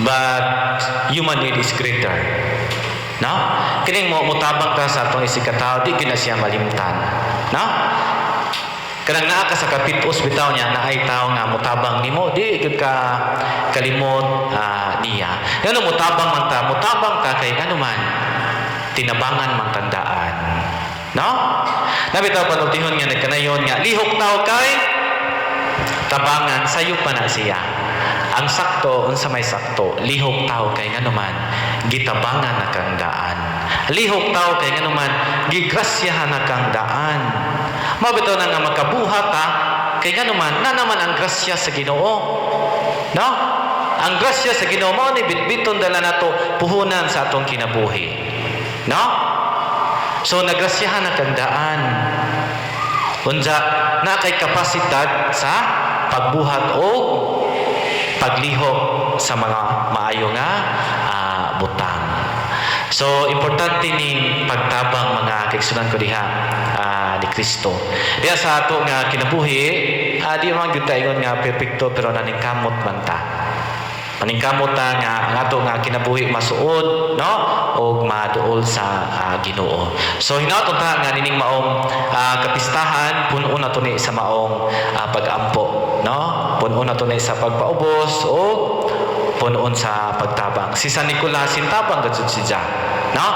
But human need is greater. No? Kining mo mutabang ka sa atong isigkatawo, di gyud na siya malimtan. No? Kanang naa ka sa kapitos bitaw niya, naay tao nga mutabang nimo, di gyud ka kalimot niya. Ngano mutabang man ta? Mutabang ta kay ngano man tinabangan man tang daan. No? Naa bitaw panultihon nga nagkanayon nga lihok tao kay tabangan, sayo pa na siya. Ang sakto, unsa may sakto, lihok tao kay ngano man gitabangan na kang daan. Lihok tao kay ngano man gigrasyahan na kang daan. Mao bitaw na nga makabuhat ta kay ngano man na naman ang grasya sa Ginoo. No? Ang grasya sa Ginoo mao ni bitbiton dala nato puhunan sa atong kinabuhi. No? So nagrasyahan na kang daan. Unsa na kay kapasidad sa pagbuhat o paglihok sa mga maayo nga butang. So importante ning pagtabang, mga kaigsuonan ko diha ni Kristo. Diha sa ato nga kinabuhi, di man gyud ta ingon nga perpekto, pero naningkamot man ta. Maningkamot ta nga ang ato nga kinabuhi masuod, no, og maduol sa Ginoo. So hinaot ta nga nining maong kapistahan puno na to ni sa maong pag-ampo, no? Puno na to ni sa pagpaubos o punoon sa pagtabang. Si San Nicolas hintabang gud siya, no?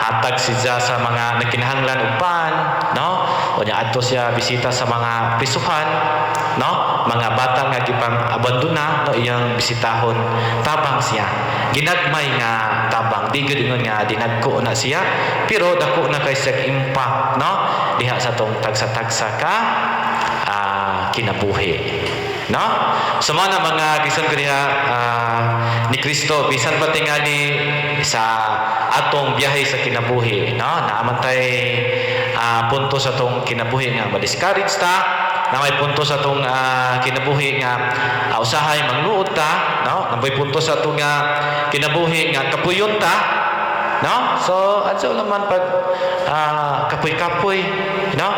Hatag siya sa mga nagkinahanglan og pan, no? O nya adto siya bisita sa mga prisuhan, no? Mga bata nga gipang abandona, no, iyang bisitahon, tabang siya. Ginagmay nga tabang, di gyud ingon nga dinagko na siya, pero dako na kay siya impact, no? Diha sa tong tagsa-tagsa ka kinabuhi. No? So mao na, mga kaigsuonan ko diha ni Kristo, bisan pa tingali sa atong biyahe sa kinabuhi, no? Naa man tay punto sa atong kinabuhi nga ma-discourage ta, na may punto sa atong kinabuhi nga usahay mangluod ta, no? Na may punto sa atong nga kinabuhi nga kapuyon ta, no? So adto naman pag kapoy-kapoy, no?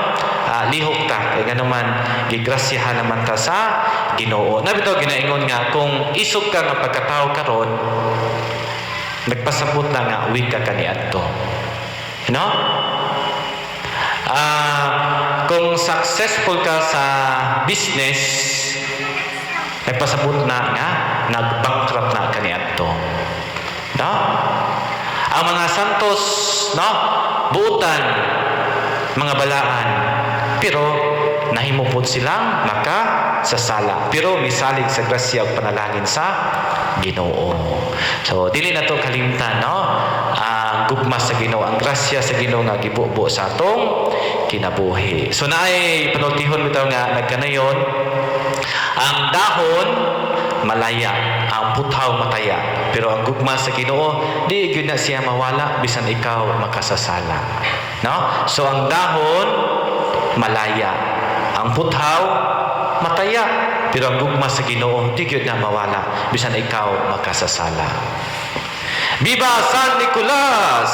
Lihok ta kay ngano man gigrasyahan naman ta sa Ginoo. Naa bitaw ginaingon nga kung isog ka nga pagkatao karon, nagpasabot na nga weak ka kaniadto. No? Kung successful ka sa business, nagpasabot na nga nag-bankrupt na kaniadto. No? Ang mga santos, no? Buutan, mga balaan, pero nahimo pod silang maka sa sala. Pero misalig sa grasya ug panalangin sa Ginoo. So dili na to kalimtan, no? Ang gugma sa Ginoo, ang grasya sa Ginoo nga gibubo sa atong kinabuhi. So naay panultihon bitaw nga nagkanayon, ang dahon malaya, ang puthaw mataya, pero ang gugma sa Ginoo di gyud na siya mawala bisan ikaw makasasala. No? So ang dahon malaya, ang puthaw mataya, pero ang gugma sa Ginoo di gyud na mawala bisan ikaw makasasala. Viva San Nicolas!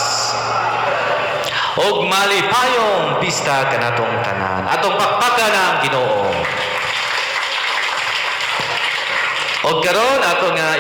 Og malipayong pista kanatong tanan. Atong pakpakan ang Ginoo. Og karon ato nga